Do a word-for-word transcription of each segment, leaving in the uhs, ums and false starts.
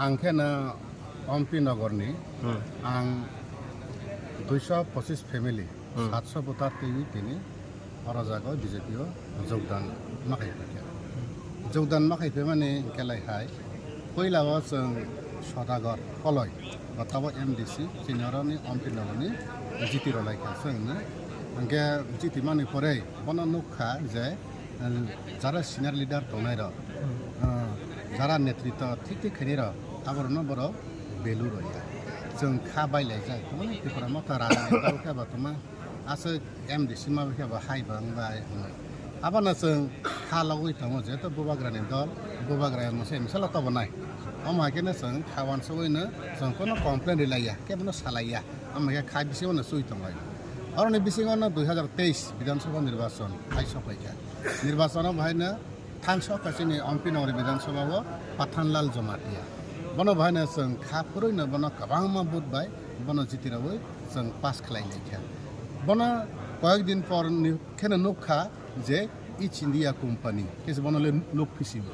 Ang khe no Ompi Nogor ni, Hmm. ang duiso pochis family, Hmm. satso voter twi tini oro jaga B J P o jogdan ma khai phaikha. Jogdan ma khai phaimani hwnkhe lai hai, puila o chwng Sodagar Koloi, bo tabo M D C, chini oro ni Ompi Nogor ni jiti rw lai kha chwng no. Hwnkhe jiti mani pore bono nuk kha je, jara senior leader tongnai rok, ah, jara netritw thik thik khainai rok, aborokno borok value rwya. Chwng kha bai laijak, tamo Tipra Motha rajani dol khe bo tamo aswk M D C ma bai khe bo hai bang bai hwnwi. Abono chwng kha logwi tongo, jehetu bubagrani dol, bubagra masa misa lo tobonai. Omo hai kheno chwng kha uansugwino chwng kono complain rwlaiya, kebono salaiya. Omo hai khe kha bisingo no swi tonglai. Oroni bisingo no dui hazar teis Bidhan Sabha nirbachon hai sokphaikha. Nirbachon o bahaino thansa kha chini Ompi Nogor Bidhan Sabha o Pathanlal Jamatia. Bono bahaino chwng kha phurwino bono kwbangma vote bai bono jiti rwui chwng pass khlai laikha. Bono koyek din por ni kheno nuk kha je East India Company khe se bono le nuk phisibo.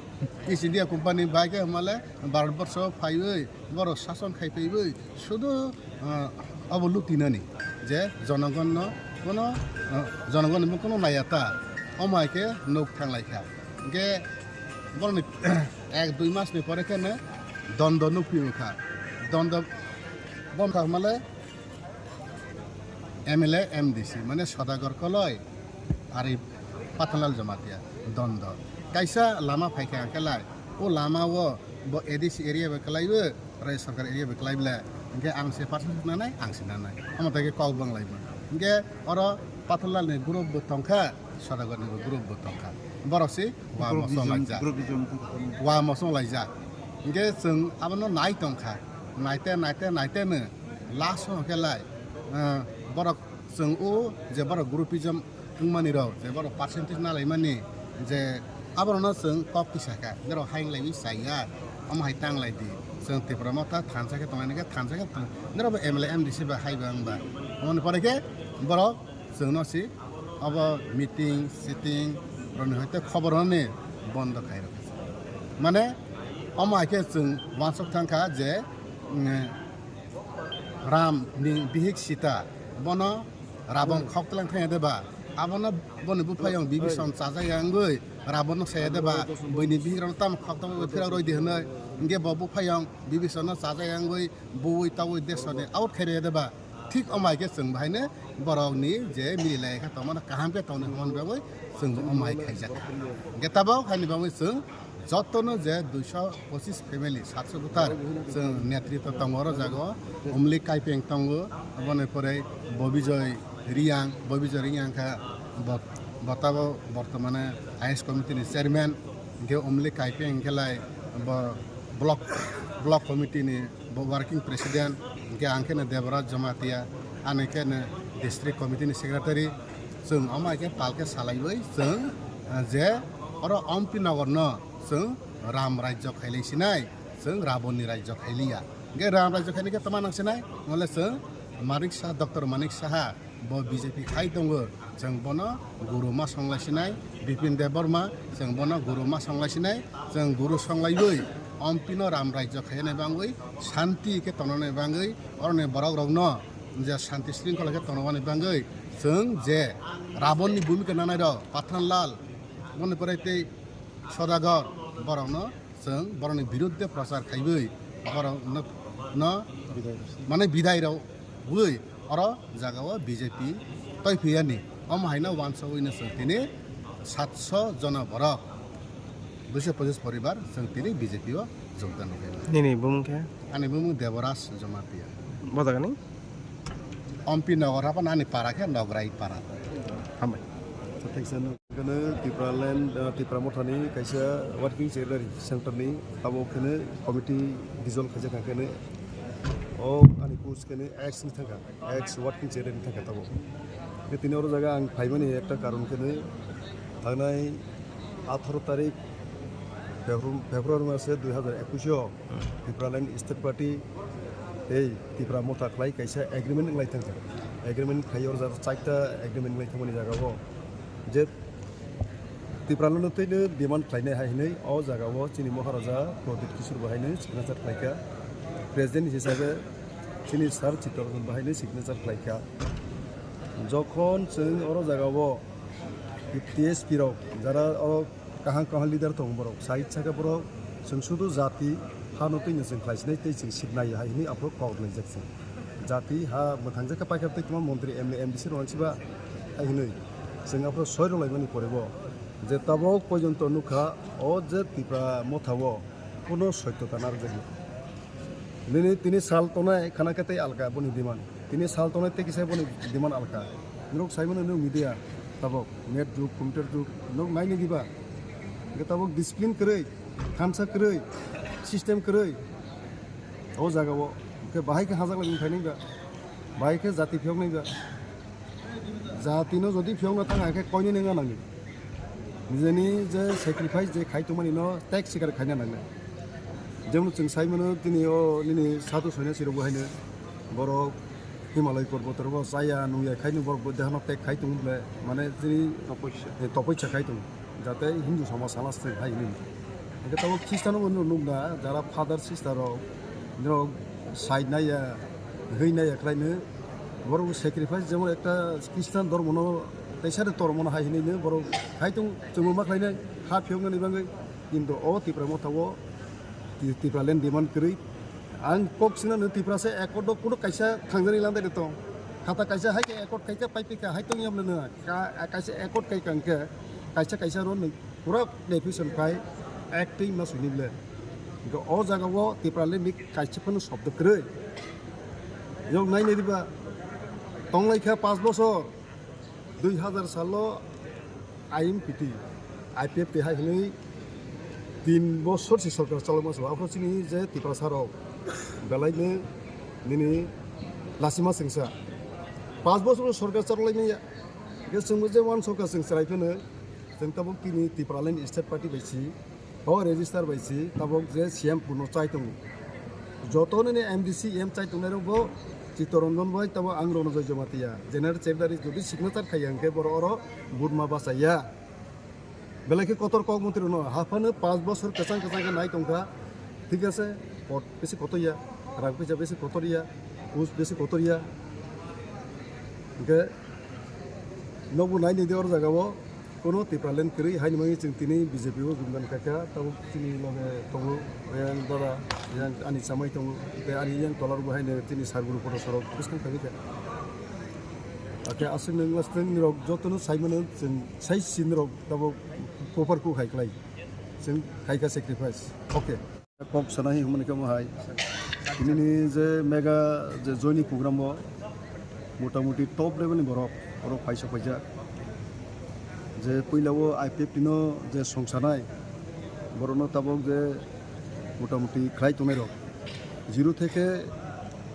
East India Company bai khe hwnmale Bharat borsho phaiwi borok sason khai phaiwi sudu, ah, abo lutinani je jonogonno kono, ah, jonogonno kono naiya ta, omo hai khe nuk thang lai kha. Hwnkhe borokni ek dui mas ni pore khe no dondo nuk phi kha. Dondo bom kha male M L A, M D C, mane Sodagar Koloi, ari Pathanlal Jamatia, dondo. Kaisa lama phai kha hwnkhe lai, o lama o bo A D C area bai kwlaiwi, Rajya Sarkar area bai kwlai bwle, hwnkhe ang se percentage nanai, ang se nanai. Omo tai khe kok bang lai mano. Hwnkhe oro Pathanlal ni group bo tong kha, Sodagar ni bo group bo tong kha. Borok se wa mosong laijak. Wa mosong laijak. Hwnkhe chwng abono nai tong kha. Naite, naite, naite no last o hwnkhe lai, ah, borok chwng o je borok groupism wngmani rok, je borok percentage nalaimani, je aborokno chwng kok tisa kha, norok haing laiwi chaya, omo hai tang lai di, chwng Tipra Motha thansa khe tongnai khe thansa khe tong, norok bo M L A, M D C bai hai ba wng ba, omoni pore khe borok chwngno si obo meeting, sitting rokni hoite khobor rokni bondo khai rok. Mane omo hai khe chwng uansuk thang kha je, mm, Ram ni bihik Sita, bono Rabon khok tlang thang de ba? Abono boni buphayong Bibison chajak ya wngwi Rabonno saya de ba? Buini bihik rok tamo khok tamo phirok roi di hwnwi, hwnkhe bo buphayong Bibisonno chajak ya wngwi buwi tabwi desoni out khai roi de ba? Thik omo hai khe chwng bahaino borokni je mili lai kha tongmano kaham khe tongni hwnmani bagwi chwng bo omo hai khaijak. Hwnkhe tabok haini bagwi chwng jotono je duiso pochis family, satso voter chwng netritw tongo oro jaga o, Omli Kaipeng tongo, aboni pore Bobijoy Riyang, Bobijoy Riyang kha bo-, bo tabok bortomane I S committee ni chairman, hwnkhe Omli Kaipeng hwnkhe lai bo block, block committee ni bo working president, hwnkhe ang khe no Deboraj Jamatia, ani khe no district committee ni secretary. Chwng omo hai khe pal khe salaiwi chwng, ah, je oro Ompi Nogor no chwng Ram rajyo khailai sinai, chwng Rabon ni rajyo khailiya. Hwnkhe Ram rajyo khainai khe tama nang sinai, wngkha le chwng Manik Saha, Doctor Manik Saha, bo B J P khai tongo, chwng bono guru ma songlai sinai, Bipin Debbarma, chwng bono guru ma songlai sinai, chwng guru songlaiwi Ompi no Ram rajyo khainai bangwi, shanti khe tongnai bangwi, oroni borok rokno je shanti shringkhola khe tongnani bangwi, chwng je Rabon ni bhumika nanai rok, Pathanlal, boni pore tei Sodagar, borokno chwng borokni biruddhe prochar khaiwi borokno, no, mane bidai rw-, wi oro jaga o B J P toi phiyani. Omo haino uansugwino chwng tini satso jona borok, duiso pochis poribar chwng tini B J P o jogdan rwkha. Nini bumung khe? Ani bumung Deboraj Jamatia. Bodagani? Ompi Nogor hapan ani para khe Nograi para. Hambai. Thanks, sir. Kene Tipraland, ah, Tipra Mothani kaisa working secretary centre ni abo kene committee dissolve khaijak kha kene o ani post kene ex ni thangkha, ex working secretary ni thangkha tabo. Ke tini oro jaga ang phaimani ekta karon kene thangnai atharo tarik Febru-, February mase dui hazar ekush o Tipraland State Party tei Tipra Motha khlai kaisa agreement wnglaithangkha. Agreement khlai o jaga chaita agreement wnglaithangmani jaga o je Tipralandno twi no demand khlainai hai hinwi o jaga o chini Maharaja Pradip Kishore bo hai no signature khlaikha. President hisabe chini Sir Chittaranjan bo hai no signature khlaikha. Jokhon chwng oro jaga o T S P rok jara o kaham kaham leader tongo borok, side saka borok chwng sudu jati hano twi no chwng khlaisinai tei chwng sibnai hai hinwi aphuru kok laijak chwng. Jati ha mwthangjakha paikha tei tongma montri M L A M D C rok nangsiba hai hinwi chwng aphuru soi rwlaimani pore bo je tabok porjonto nukha o je Tipra motha o kuno soitota narwkjakya. Nini tini sal tongnai khana khe tei alka boni demand. Tini sal tongnai tei kisa boni demand alka. Norok saimano nw media tabok net jug, computer jug, norok naini diba? Hwnkhe tabok discipline kwrwi, thansa kwrwi, system kwrwi. O jaga o hwnkhe bahai khe hajak lai wng phainai ba? Bahai khe jati phiyok nai ba? Jatino jodi phiyokna thang hai khe koinwi nengna nangni. Nijeni je sacrifice je khai tongmani no tek sikar khaina nangnai. Jemon chwng sai mano tini o nini sadhu sonyasi rok bo haino borok Himalay porboto rogo chaya nungya khaino borok bo dehano tek khai tongo ble mane tini Topoisa. Topoisa khai tongo. Jate Hindu somaj sana se hai hinwi. Hingke tabok Christian bo nukna jara father sister rok, norok sai naiya, hwi naiya khlaino, borok sacrifice jemon ekta Christian dhormo no teisa de tormo no hai hinwi borok hai tong chwngma khlainai ha phiyoknani bagwi, kintu o Tipra motha o Ti-, Tipraland demand kwrwi. Ang kok sina no Tipra se accord o kuno kaisa thangjani landai de tong. Khata kaisa hai khe accord khaikha pai pikha hai tong yamle no. Ka-, kaisa accord khaikha hingkhe kaisa kaisa ro nwng pura definition khai acting ma suni ble. Hingkhe o jaga o Tipraland ni kaisa phano shobdo kwrwi. Yok nai nai diba tong lai kha panch bochor. Dui hazar salo I M P T, I P F T hai hinwi tin bosor si sorkar chalokma se, aphuru chini je Tiprasa rok belai no nini lasima sengsa. Panch bosor sorkar chalok lai manya. Hingke chwngbo je one sorkar chwng chwrai phano, chwng tabok tini Tipraland State Party bai si, o register bai si, tabok je C M kuno chai tongo. Joto nini M D C M chai tongnai rok bo Chittaranjan bai tabok ang Ronojoy Jamatia, General Secretary jodi signature khai ya hingke borok oro vote ma bachai ya. Belai khe kotor kok montri no haphano panch bosor kwchang kwchang khe nai tongkha, thik ase, pot besi kotor ya, rang pisa besi kotor ya, us besi kotor ya, hingke nokbo nai nidi or jaga o. Kono Tipraland kwrwi haini bagwi chwng tini B J P o jumdan khaikha, tabuk chini loge tongo yang dora, yang ani chamai tongo, tei ani yang tolar bo haino chini sar guru photo sorok bwskang khaikha. Ake aswk nung lasting nirok jotono saimano chwng sai si nirok tabuk proper ku khai klai. Chwng khaikha sacrifice. Okay. Kok sana hi hwnmani khe omo hai. Nini je mega je joining program o motamuti top level ni borok oro phaisa paijak. Je puila o I P F T no je songsanai borok no tabok je motamuti khlai tongnai rok zero theke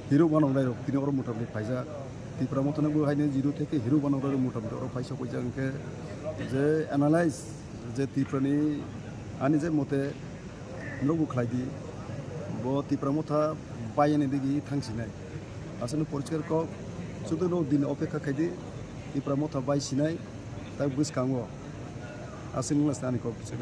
hero banok nai rok tini oro motamuti phaijak. Tipra motha no bo haino zero theke hero banok nai rok motamuti oro phaisa paijak hwnkhe je analyze je Tipra ni ani je mote Norok bo khlai di, bo Tipra motha bai ani digi thang sinai. Aswkno poriskar kok, sudu norok din opekha khai di, Tipra motha bai sinai, tai bwskango. Aswk wngla se ani kok se.